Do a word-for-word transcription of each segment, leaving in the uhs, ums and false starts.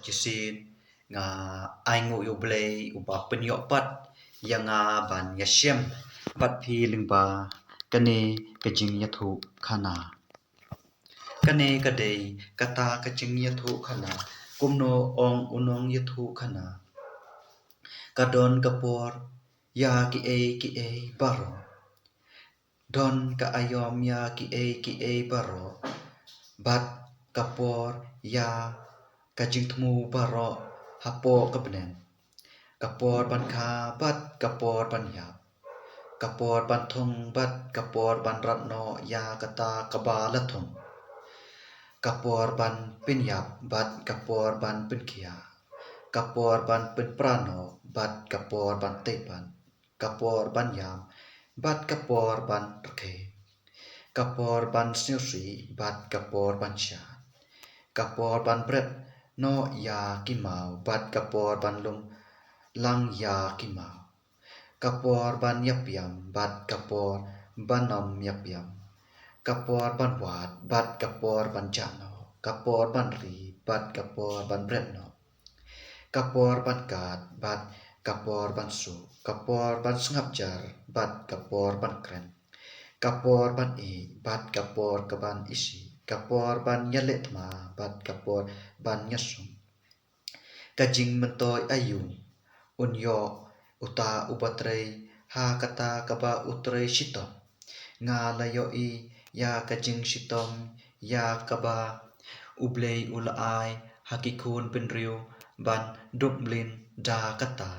Shisien nga ai nguh ïa U Blei uba pynïoh pat ïa nga ban ïashem bad phi lyngba kane ka jingïathuhkhana. Kane ka dei kata ka jingïathuhkhana, kumno ong u nongïathuhkhana. Ka don ka por ïa kiei kiei baroh. Don ka aïom ïa kiei kiei baroh. Bad ka por ïa ka jingthmu baroh hapoh ka bneng. Ka por ban kha bad ka por ban ïap. Ka por ban thung bad ka por ban rat noh ïa kata kaba la thung. Ka por ban pynïap bad ka por ban pynkhiah. Ka por ban pynpra noh bad ka por ban tei pat. Ka por ban ïam bad ka por ban rkhie. Ka por ban sngewsih bad ka por ban shad. Ka por ban bret noh ïa ki maw bad ka por ban lum lang ïa ki maw. Ka por ban ïapiam bad ka por ban ym ïapiam. Ka por ban wad bad ka por ban jah noh. Ka por ban ri bad ka por ban bret noh. Ka por ban kad bad ka por ban suk. Ka por ban sngap jar bad ka por ban kren. Ka por ban ïeit bad ka por ka ban isih. Ka por ban ïaleh thma bad ka por ban ïasum. Ka jingmyntoi aïu un ïoh uta uba trei ha kata kaba u trei shitom. Nga la ïohi ïa ka jingshitom ïa kaba U Blei u la ai ha ki khun bynriew ban duk mlien da kata.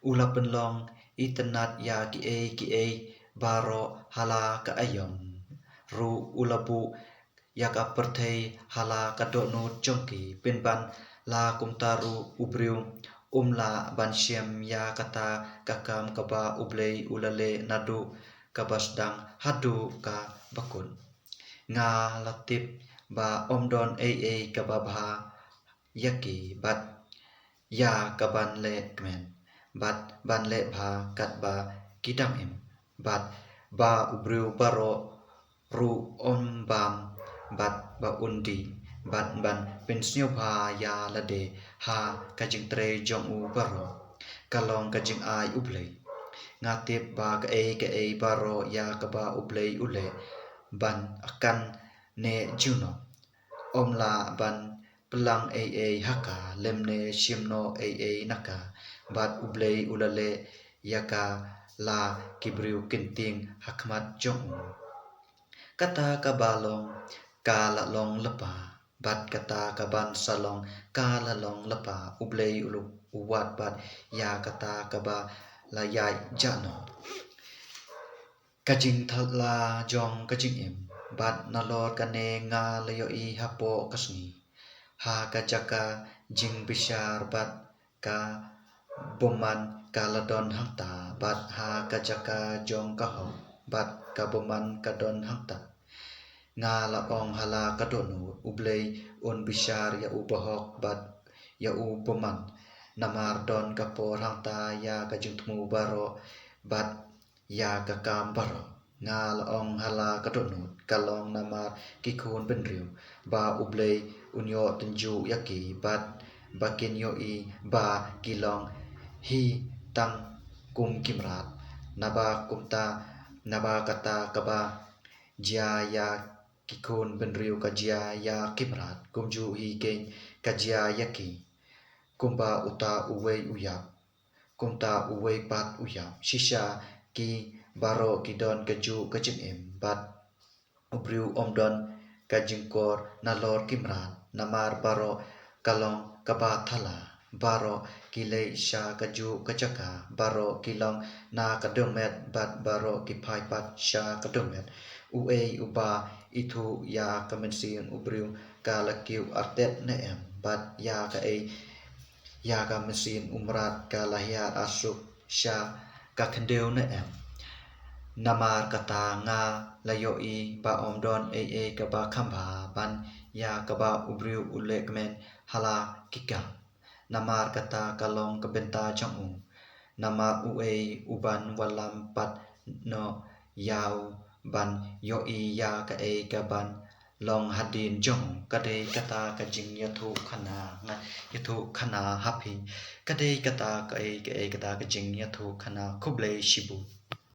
U la pynlong itynnad ïa kiei kiei baroh ha la ka aïom. Ruh u la buh ïa ka pyrthei ha la ka dohnud jong ki, pynban la kumta ruh u briew um lah ban shem ïa kata ka kam kaba U Blei u la leh naduh kaba sdang haduh kaba kut. Nga la tip ba ym don ei ei kaba bha ïa ki bad ïa ka ban leh kmen bad ban leh bha katba ki dang im, bad ba u briew baroh ruh un bam bad ba un dih bad ban pynsngewbha ïa lade ha ka jingtrei jong u baroh. Ka long ka jingai U Blei. Nga tip ba kaei kaei baroh ïa kaba U Blei u leh ban kan ne juno. Ym lah ban pynlang ei ei ha ka, lymne shim noh ei ei na ka, bad U Blei u la leh ïa ka la ki briew kin tieng ha khmat jong u. Kata kaba long ka la long lypa, bad kata ka ban sa long ka la long lypa. U Blei u la wad bad ïa kata kaba la ïaid jah noh. Ka jingthala jong ka jingim. Bad nalor kane nga la ïohi hapoh ka sngi, ha ka jaka jingbishar bad ka bymman ka la don hangta, bad ha ka jaka jong ka hok bad ka bymman ka don hangta. Nga la ong ha la ka dohnud, U Blei un bishar ïa u bahok bad ïa u bymman. Namar don ka por hangta ïa ka jingthmu baroh bad ïa ka kam baroh. Nga la ong ha la ka dohnud, ka long namar ki khun bynriew, ba U Blei un ïoh tynjuh ïa ki bad ba kin ïohi ba ki long hi tang kum ki mrad. Naba kumta, naba kata kaba jia ïa ki khun bynriew ka jia ïa ki mrad, kumjuh hi keiñ ka jia ïa ki. Kumba uta uwei u ïap, kumta uwei pat u ïap. Shisha ki baroh ki don kajuh ka jingim, bad u briew um don ka jingkor nalor ki mrad. Namar baroh ka long kaba thala, baroh ki leit sha kajuh ka jaka, baroh ki long na ka dewmet bad baroh ki phai pat sha ka dewmet. Uei uba ithuh ïa ka mynsiem u briew ka la kiew artet ne em, bad ïa kaei ïa ka mynsiem u mrad ka la hiar arsuk sha ka khyndew ne em? Namar kata nga la ïohi ba um don ei ei kaba kham bha ban ïa kaba u briew u leh kmen ha la ki kam. Namar kata ka long ka bynta jong u. Namar uei uban wallam pat noh ïa u ban ïohi ïa kaei ka ban long hadien jong ka dei kata ka jingïathuhkhana, nga ïathuhkhana ha phi. Ka dei kata kaei kaei kata ka jingïathuhkhana. Khublei shibun.